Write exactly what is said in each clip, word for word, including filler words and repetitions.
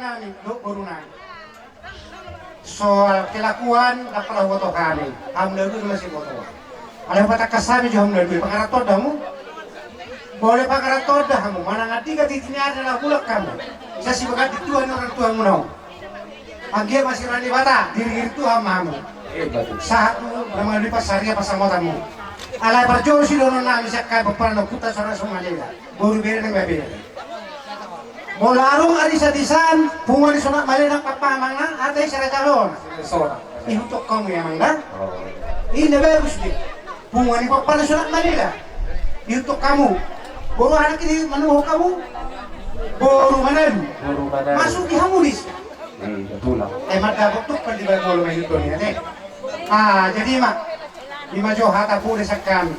Nami dohot boru nami. Soal kelakuan ndang pala huboto hami. Hamu na dua ma siboto. Alai patangkas hami jo hamu na dua, pangarantoan do hamu. Molo pangarantoan do hamu, manang andigan tintin ni ari na laho mulak hamu, sai sibagas di tua ni orang tuamu na on. Anggiat ma sirang Debata, diringiri Tuhan ma hamu. Sahat tu na mangalipa saria pansamotanmu. Alai parjolo sidohonon nami sian hami pomparan ni ompunta Sora Sumalela, boru bere nang bere. Molo adong ari sadisan, punguan ni Sonak Malela, papa amangna, ate sira calon. Ihuthon hamu i amang da. I na bagus do i. Punguan ni papa ni Sonak Malela. Ihuthon hamu. Boru aha nangkin i manuhuk hamu? Boru Manalu. Boru Manalu. Masuk di hamu disi. Eh, betul lah. Eh, mada botuk kan di bawah molo main dunia deh. Ah, jadi mak, ima jo hata pure sian hami.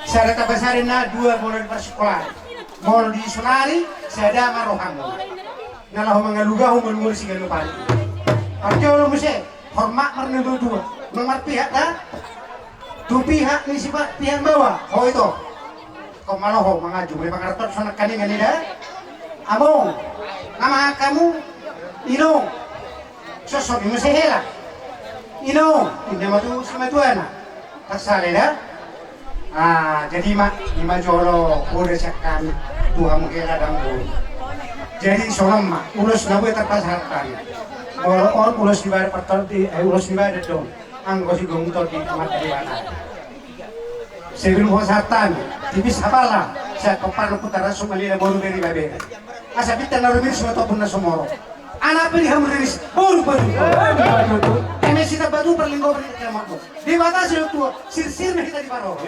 Sada taba sada na dua molo di parsikola. Molo di sonari sada ma rohamu. Na laho mangalugahu molo molo siganup ari. Parjolo muse, hormat marnodua-dua. Nunga marpihak da. Tu pihak ni si pihak baoa. Ho ito. Ho ma laho mangajo, molo pangarantoan sonang haningan i da. Among, nga mangan hamu? Inong. Sosobi muse hela. Inong, inda ma tu simatuana. Tarsale da. Ah, jadi ima, ima jolo poda sian hami tu hamu hela dang boru. Jadi songon on ma, ulos na boi tarpasahat hami. Molo on ulos ni badan partor di, eh, ulos ni badan do on. Anggo sigomut on di mata di mata. Sebelum hupasahat hami, tipis hapala, sian pomparan ni ompunta Sora Sumalela boru bere Babere. Asa bintang na rumiris ma tu ombun na sumorop. Anak pe di hamu riris, boru boru. Eme sitambatua parlinggoman ni kiamatmu. Debata sidohot tua, sirsir ma hita di parorot.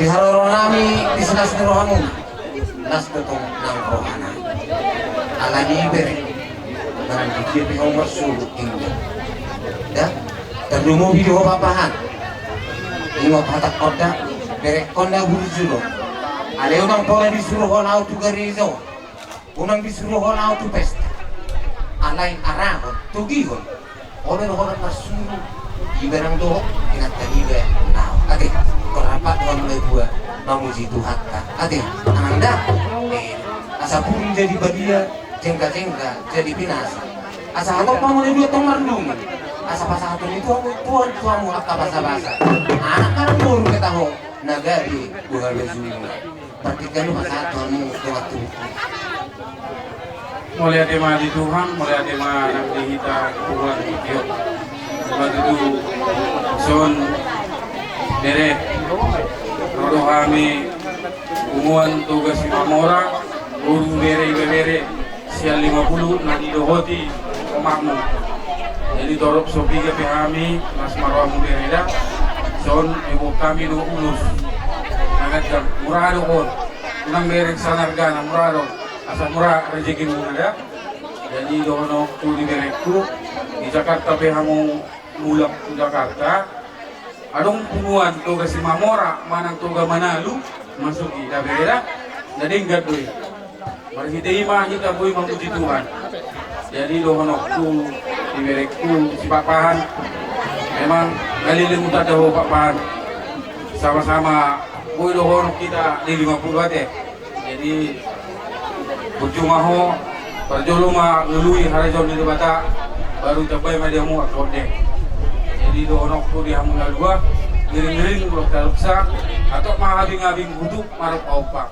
Di haroro nami di silas ni rohamu, las do tong nang rohana. Alani i bere, manang di dia pe ho marsuru tinggal. Da, tarlumobi do ho Pakpahan. Ingot hatangkon da, berekkon na burju do. Alai unang pola disuruhon ahu tu gareja on. Unang disuruhon ahu tu pesta. Alai arahon, togihon. Olo do ho nang marsuru. Iba nang dohot inanta iba. Na ate, marhapat do hamu na dua mamuji Tuhanta. Ate, anang da. Eh, asa burung jadi badia, jengga-jengga jadi pinasa. Asa hatop hamu na dua tong mardungi. Asa pasahaton i tu hamu Tuhan tu hamu angka basa-basa. Anak nang boru pe taho na gabe boha bajuna. Partingkian do pasahaton hamu dongan tubu. Mauliate ma di Tuhan, mauliate ma nang di hita punguan Putiot. Ima tutu, son, bere, ro do hami punguan Toga Simamora, boru, bere, ibebere, sian lima pulu na didohoti omakmu. Jadi torop so piga pe hami, las ma rohamu bere da. Son, diboan hami do ulos na ganjang, mura do on. Unang bereng sahargana, mura do. Asa mura rejekimuna da. Jadi dohononku di berengku, di Jakarta pe hamu mulak tu Jakarta, adong punguan Toga Simamora manang Toga Manalu, masuki da bere da. Na denggan do i. Marhite i ma hita boi mamuji Tuhan. Jadi dohononku di berengku si Pakpahan, memang galiling utanda ho Pakpahan. Sama-sama boi dohonon hita di lima pulu ate. Jadi burju ma ho, parjolo ma lului harajaon ni Debata, baru tambai ma di hamu angka ende. Jadi dohononku di hamu na dua, ngiring-ngiring, luksa-luksa, hatop ma habing-habing, hutop ma rap aopa.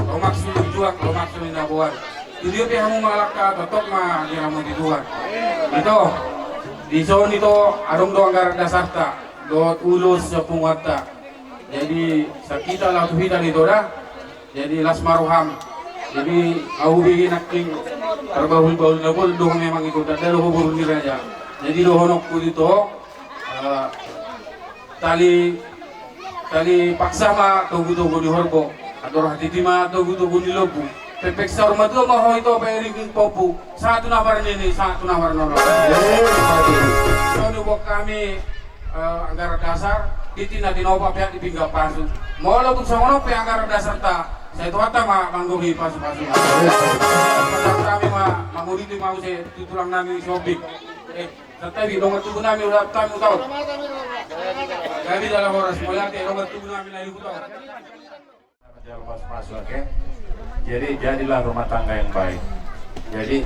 Lomak suli juak, lomak suli na boan. Tudia pe hamu mangalangka, totop ma di hamu di Tuhan. Ito, dison ito adong do anggaran dasarta dohot ulos sian punguanta. Jadi sian hita laho tu hita do ito da. Jadi las ma roham. Jadi ahu be nangkin parbahul-bahul na bolon do ho memang ito, tanda do ho boru ni raja. Jadi dohononku ito, eh, tali, tali paksa ma togu-togu ni horbo, andor hatiti ma togu-togu ni lombu. Pepek saur matua ma ho ito pairingi pongki, sahat tu na marnini, sahat tu na marnono. Songon i buat hami, eh, anggaran dasar, tintin na tinopa peak di pinggan pasu. Molo tung songon on pe anggaran dasarta, sai Tuhanta ma manggohi pasu-pasu. Hami ma manguditi ma muse tu tulang nami Sihombing. Eh, santabi, dongan tubu nami, ulaon hami tu ho. Gabe jala horas, mauliate, dongan tubu nami na di huta on. Jalo pas-pas, oke. Jadi, jadilah rumah tangga yang baik. Jadi,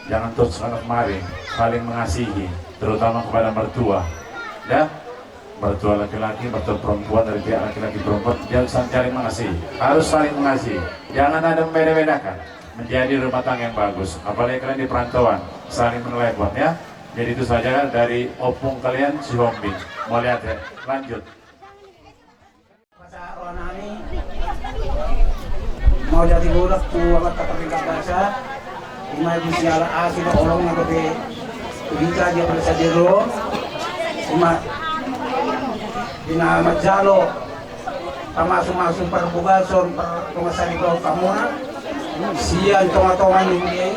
jangan terus sana kemari, saling mengasihi, terutama kepada mertua. Dah, mertua laki-laki, mertua perempuan, dari pihak laki-laki perempuan, dia saling mengasihi. Harus saling mengasihi. Jangan ada membeda-bedakan. Menjadi rumah tangga yang bagus. Apalagi kalian di perantauan, saling menelepon, ya. Jadi itu saja dari opung kalian, Sihombing. Mauliate, lanjut. Pasahat roha nami, mauliate godang tu amanta partingkian basa, ima di siala asi do holong na dope tu hita di apala sadero, ima di na manjalo pamasu-masu parbogason, pardongan saripeon hamuna, sian tonga-tonga ni huria i,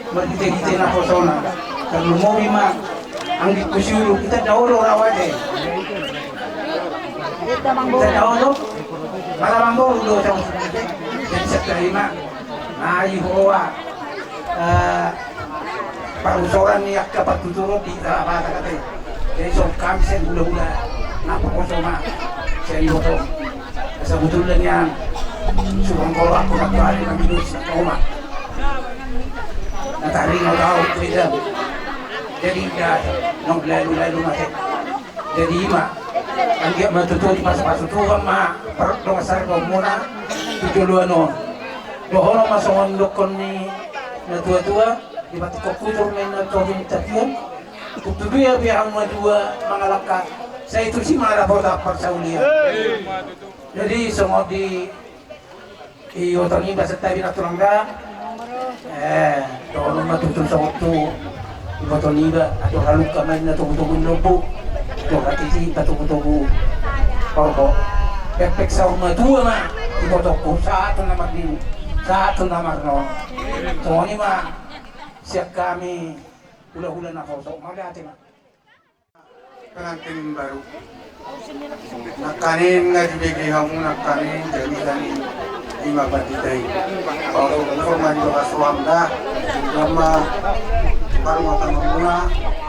marhite-hite naposona, tarlumobi ma anggingku si Ulu, hita da olo rawa ate. Hita da olo, mala mamboru do, jadi sahat ma. Ai hoa, eh, parusoran ni angka partuturon di Talabata kate. Jadi songon hami sian hula-hula na poso ma sian iboto. Sebetulna nian suang kolak, kolak bari na minus na toma. Na taringot au tu hita. Jadi ya, nang lalu-lalu mate. Jadi ima, anggiat ma tutu dipasu-pasu Tuhan ma pardongan saripeonmuna tu joloan on. Dohonon ma songon dokkon ni natua-tua, di batik kokutur ma inna tohing tapian, Tutu dia pe hamu madua mangalangka, sai tusi ma dapotan parsaulian. Jadi songon di iboto niba santabi na tulang da. Eh, tolong ma tutu songon tu iboto niba, atur halumpang ma inna togu-togu ni lombu. Atur hatiti patogu-togu horbo. Pekpek saur matua ma ibotongku, sahat tu na marnini, sahat tu na marnono. Songon i ma sian hami hula-hula naposo, mauliate ma. Pengantin baru. Nangkaning na dibege hamu nangkaning jaminan i, ima pandita i. Pausung-usung ma jolo suang da. Nama parmata mamuna,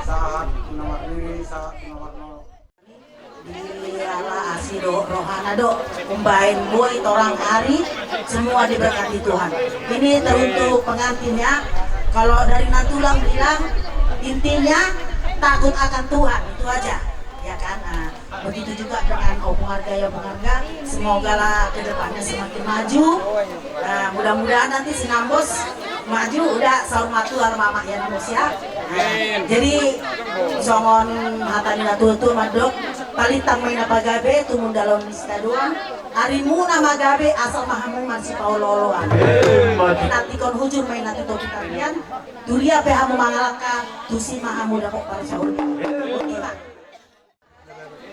sahat tu na marnini, sahat tu na marnono. Di ala asi do rohana do. Umbaen boi torang ari, semua diberkati Tuhan. Ini teruntuk pengantin ya. Kalau dari nantulang bilang, intinya takut akan Tuhan, itu aja. Ya kan? Nah, begitu juga dengan Om Arga ya, Om Arga. Semoga lah ke depannya semakin maju. Nah, mudah-mudahan nanti Sinambos maju, udah saur matua ma mamak ya, Nambos ya. Nah, jadi songon hata ni na tua-tua mandok, palintang ma i na pagabe, tumundalhon ni sitadoan. Arimuna ma gabe, asal ma hamu marsipaolo-oloan. Nanti kon hujur ma i na tu topi tangiang, tudia pe hamu mangalangka, tusi ma hamu dapot parsaulian. Boti ma.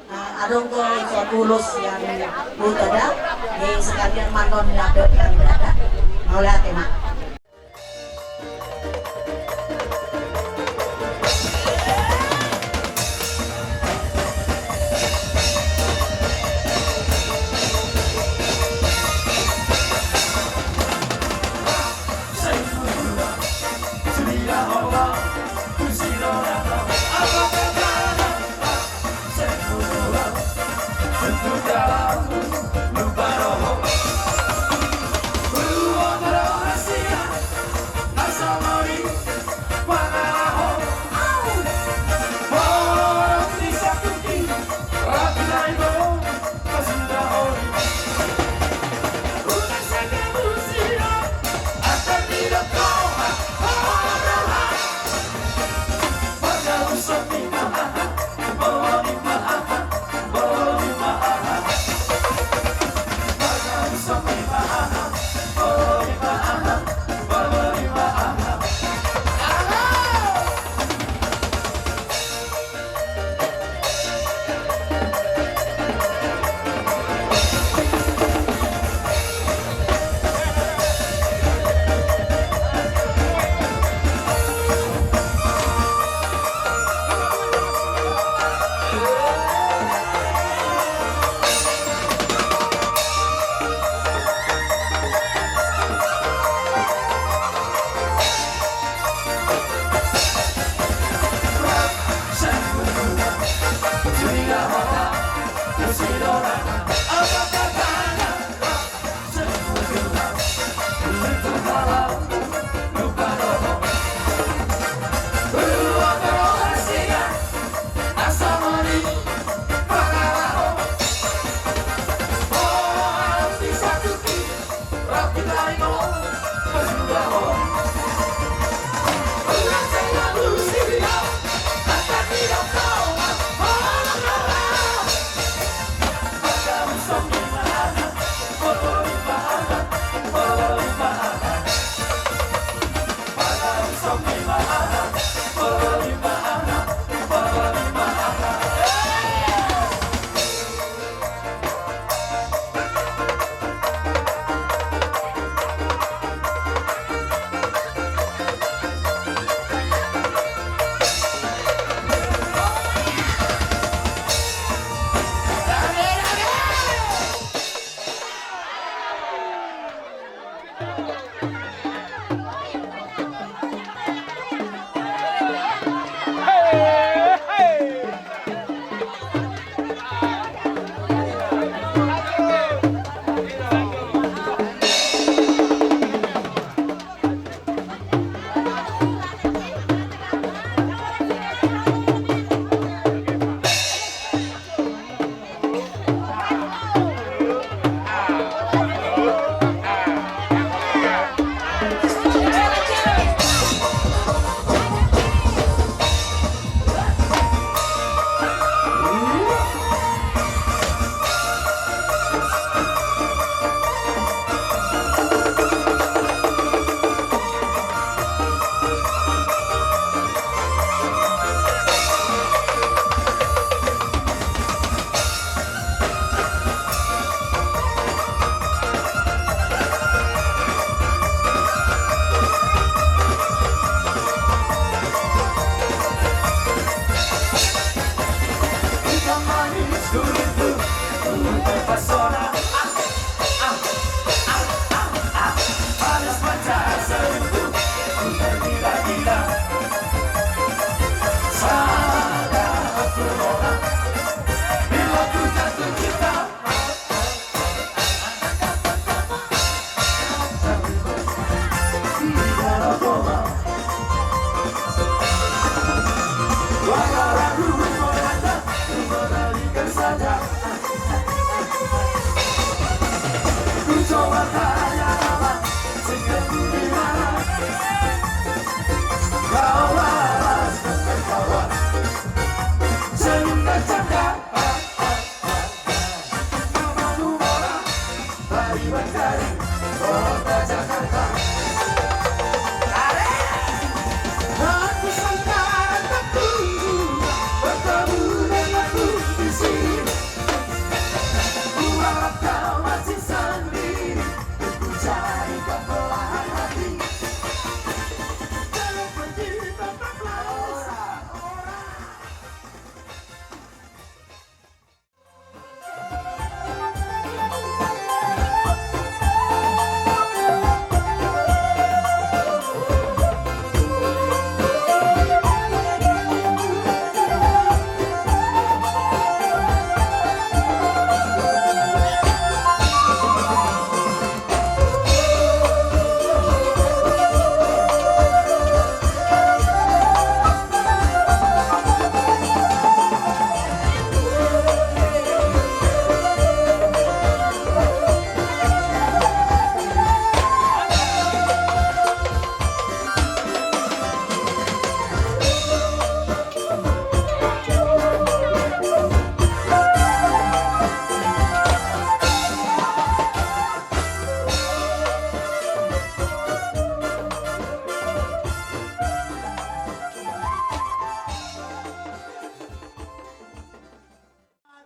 Nah, adong do ison ulos sian huta da, jadi sekalian ma annon na pe-, pe-, pe-, da. Mauliate ma.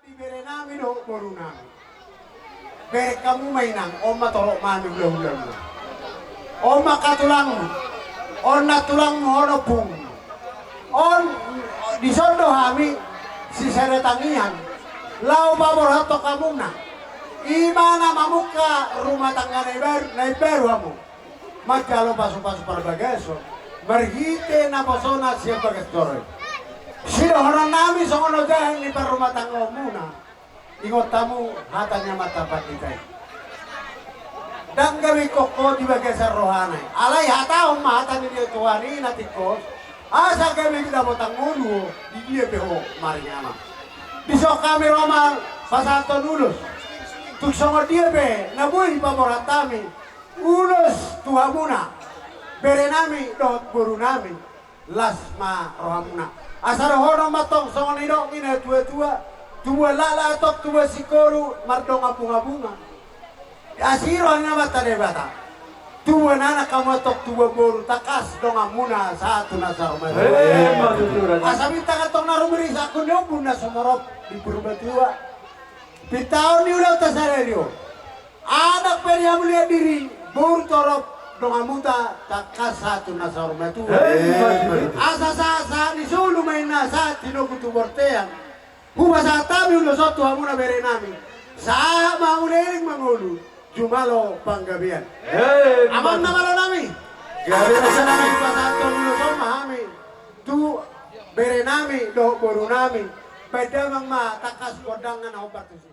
Di bere nami dohot boru nami. Bereng hamu ma inang, on ma torop nami hulahula. On ma angka tulangmu. On na tulangmu, on ompungmu. On, dison do hami sisada tangiang. Laho paborhathon hamuna. I ma na mamungka rumah tangga na imbaru, na imbaru hamu. Manjalo pasupasu parbagason marhite naposona sian bagas joro i. Sidohonon nami songon ojahan ni parrumatanggaonmuna. Ingot hamu hata ni amanta pandita i. Ndang gabe ingkon ho di bagasan rohana i. Alai hatahon ma hata ni dia Tuhan i na tingkos. Asa gabe dapot ngolu ho di dia pe ho maringanan. Dison hami ro ma pasahathon ulos. Tung songon dia pe na boi paborhat hami ulos tu hamuna, bere nami dohot boru nami, las ma rohamuna. Asa dohonon ma tong songon nidok ni natuatua, tubuan laklak antong tubuan singkoru mardongan bungabunga. Asi roha ni Amanta Debata. Tubuan anak hamu antong tubuan boru, tangkas donganmuna sahat tu na saur matua. Emma tutu, Raja. Asa bintang antong na rumiris, angkun ni ombun na sumorop di Purbatua. Pintaon ni ulaonta sadari on. Anak pe di hamulian diri, boru torop donganmuna tangkas sahat tu na saur matua. Emma. Asa sahat-sahat ni solu ma inna sahat tinogu tu bortean. Hupasahat hami ulos on tu hamuna bere nami. Sahat ma hamu leleng mangolu, jumalo panggabean. Emma. Amang na malo nami. Gabe ma sanami. Hupasahathon ulos on ma hami tu bere nami dohot boru nami. Baen damang ma tangkas gondangna na hombar tusi.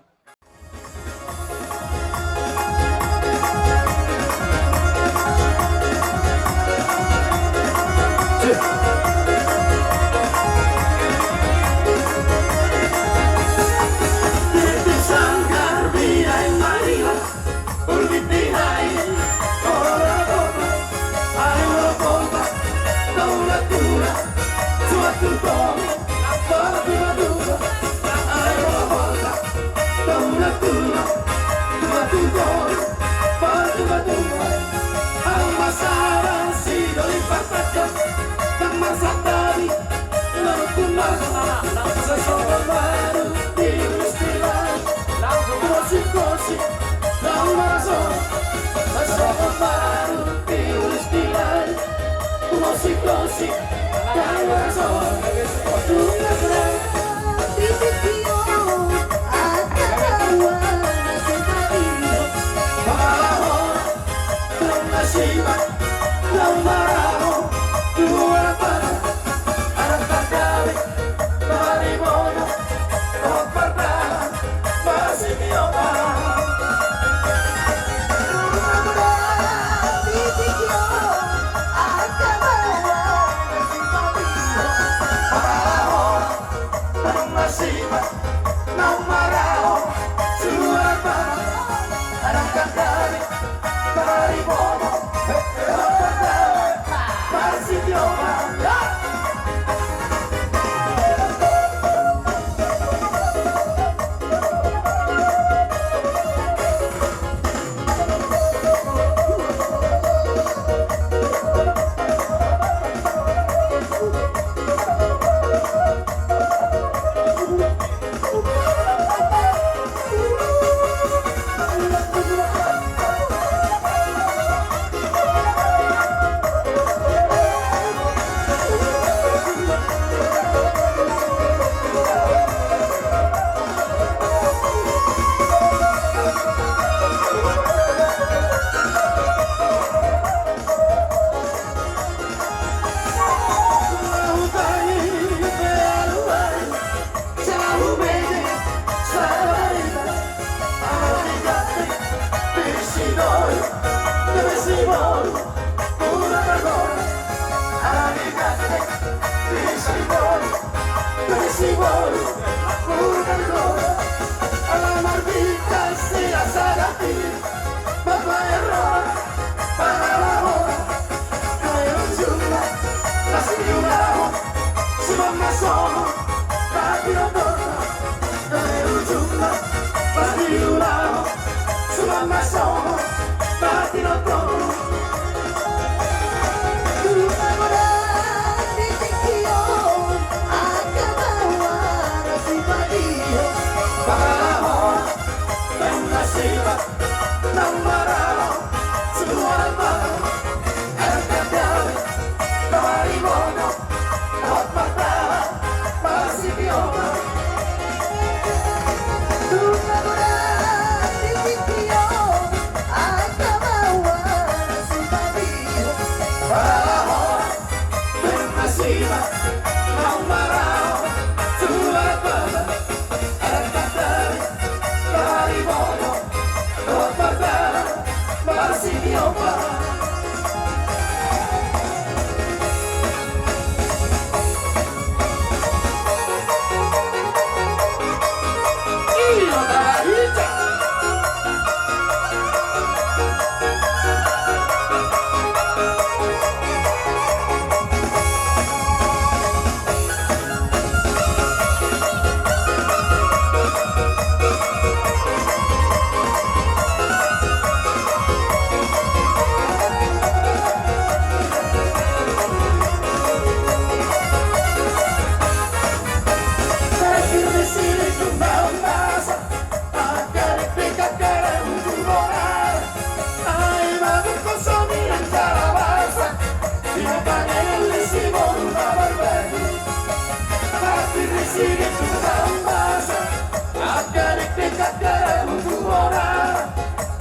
Kakara butuh orang.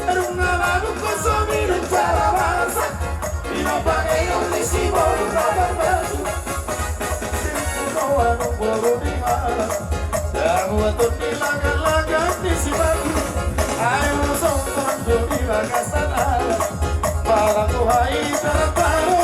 Rumah baru kosong minum cara masak. Ino pakai yang isi bolu kabar batu. Simpuno anu boru di malam. Damu atau di laga-laga di si batu. Ayo songkon di bagasan alam. Malam tu hai terparo.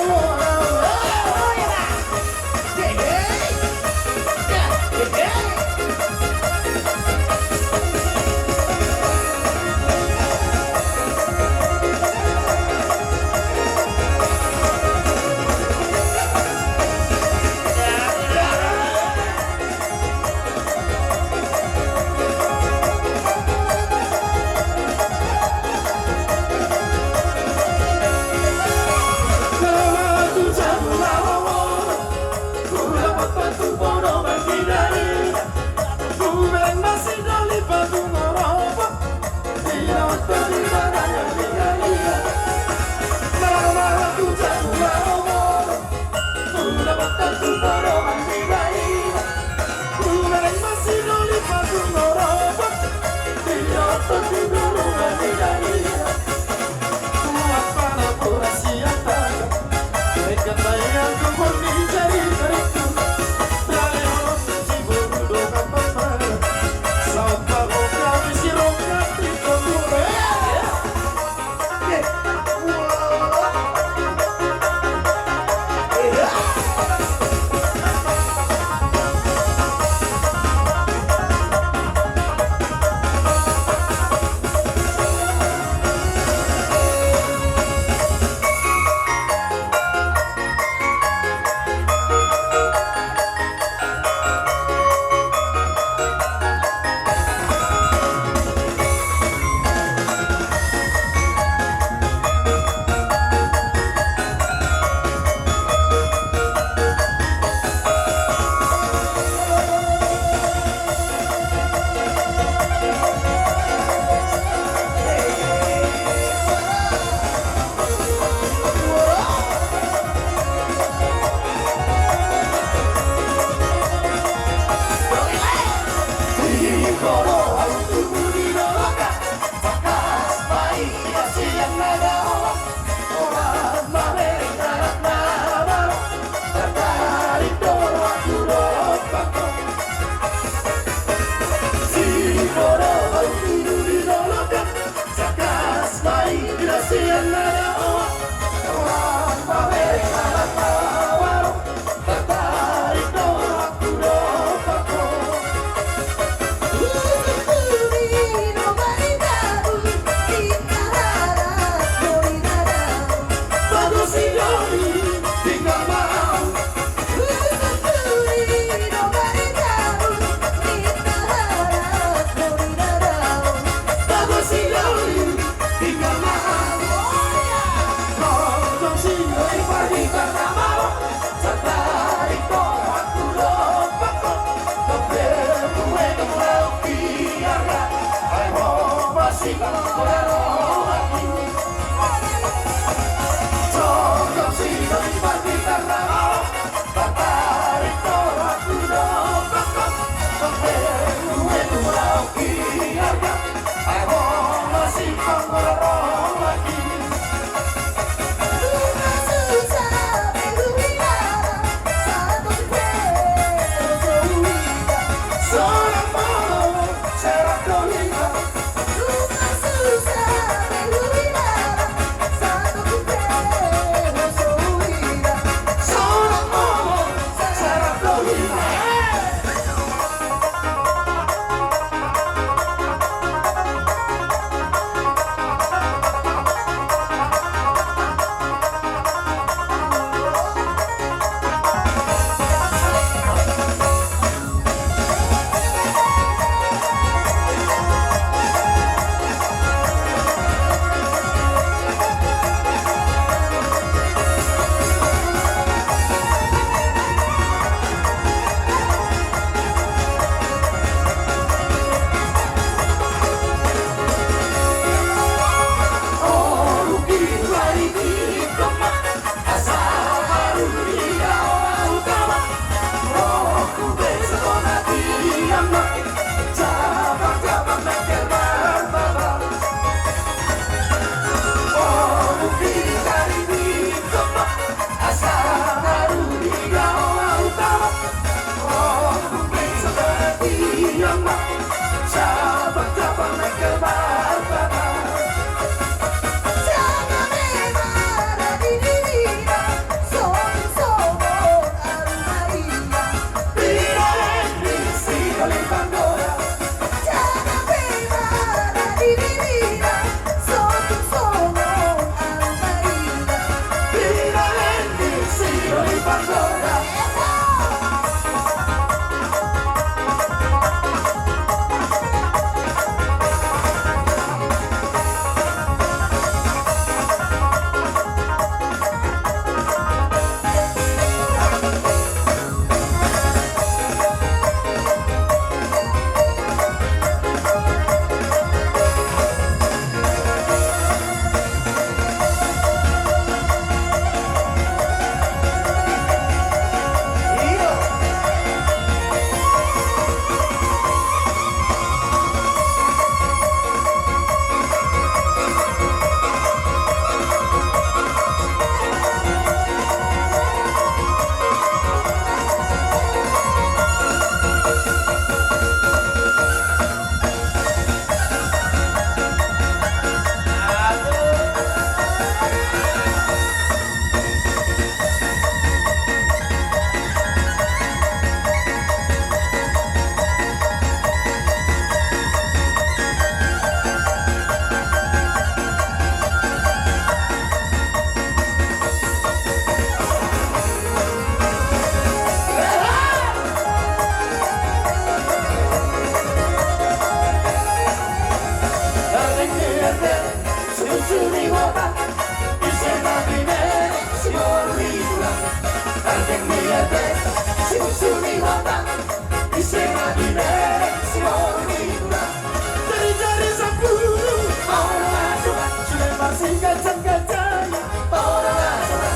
Singkat singkat jaya, ora ora.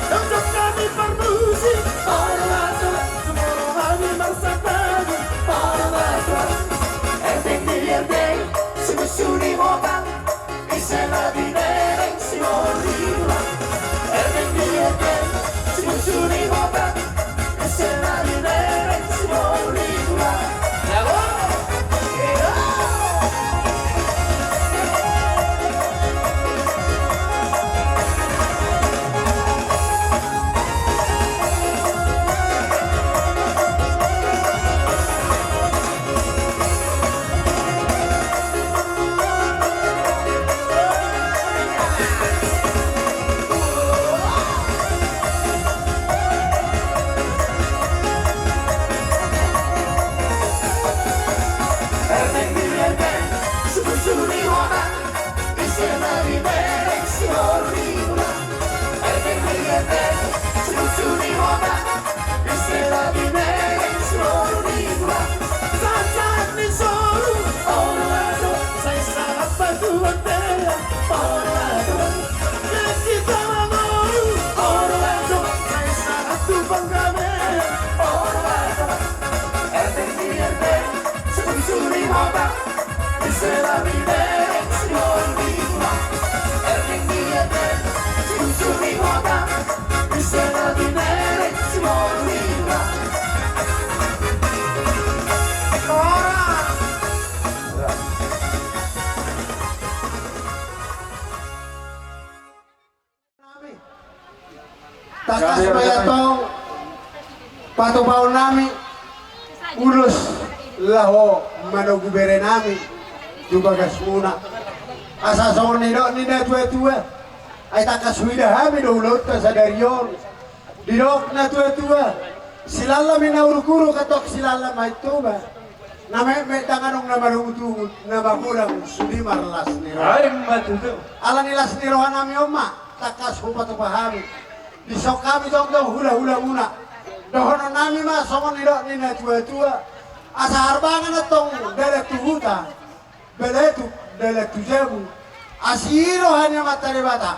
Cocok hami parmusik, ora ora. Sumorop hami marsapadu, ora ora. Erdeng di erdeng, sunsuni hotang. Ise na binereng si Morila. Erdeng di erdeng, sunsuni hotang. Ise na binereng si Morila. Jago. Tangkas ma i antong patupaonnami ulos laho manogu berenami tu bagasmuna. Asa songon nidok ni natuatua, ai tangkas huida hami do ulaonta sadari on. Didok natuatua, silallam i na uruk-uruk, antong silallam ma i Toba. Na metmet ndang adong na marungut-ungut, na magodang sude marlas ni roha. Ai ma tutu. Ala ni las ni rohanami on ma tangkas hupatupa hami. Dison hami tongtong hula-hulamuna. Dohononnami ma songon nidok ni natuatua, asa harbangan antong dalan tu huta, baletuk dalan tu jabu. Asi i roha ni Amanta Debata.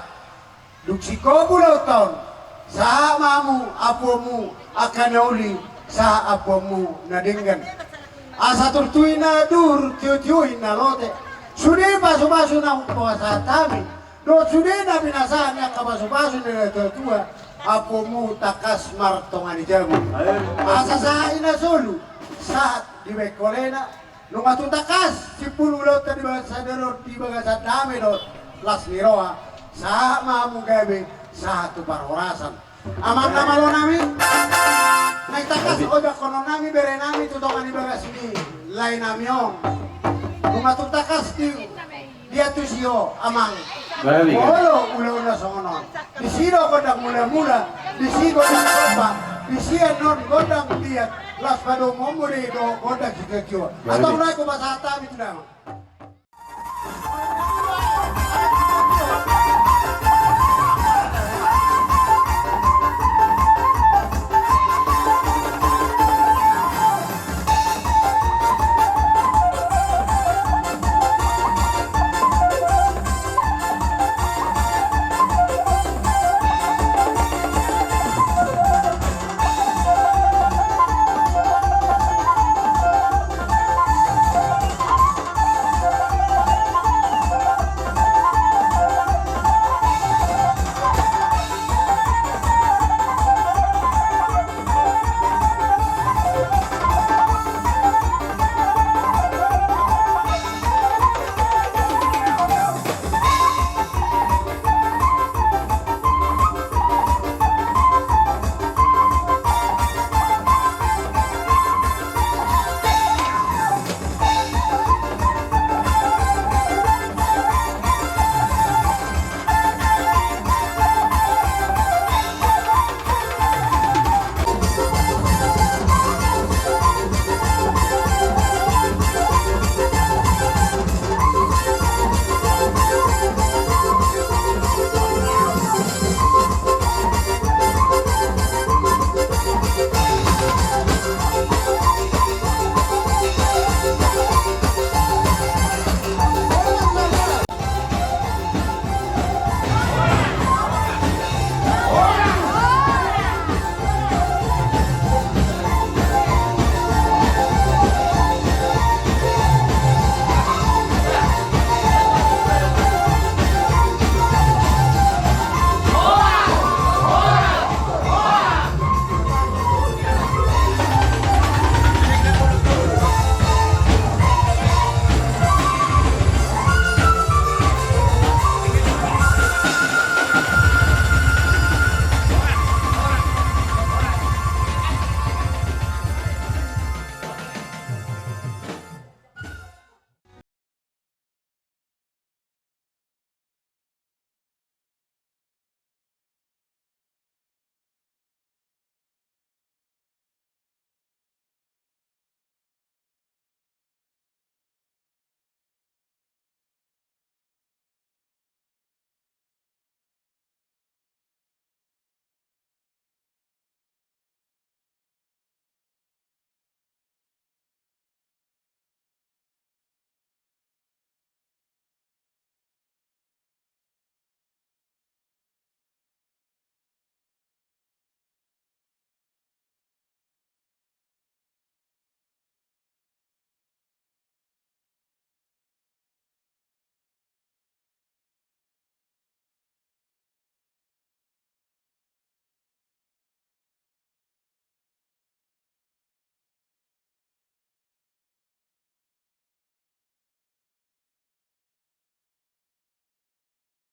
Dung singkop ulaonta on, sahat ma hamu ampuonmu angka na uli, sahat ampuonmu na denggan. Asa turtu i na duhur, tiotio i na lote. Sude pasupasu na hupasahat hami dohot sude na pinasahat ni angka pasupasu ni natuatua, ampuonmu tangkas martonga ni jabu. Asa sahat i na solu, sahat dibahen holena. Nunga tung tangkas simpul ulaonta di bagasan dame dohot las ni roha, sahat ma hamu gabe sahat tu parhorasan. Amang na malonami, naeng tangkas ojakkononnami berenami tu tonga ni bagas ni laenami on. Nunga tung tangkas di Dia tusi ho, amang. Molo ulaonna songon on. Disi do gondang mula-mula, disi gondang somba, disi annon gondang liat, laos padomuonmu do i do gondang sitiotio. Antong nunga hupasahat hami tu damang.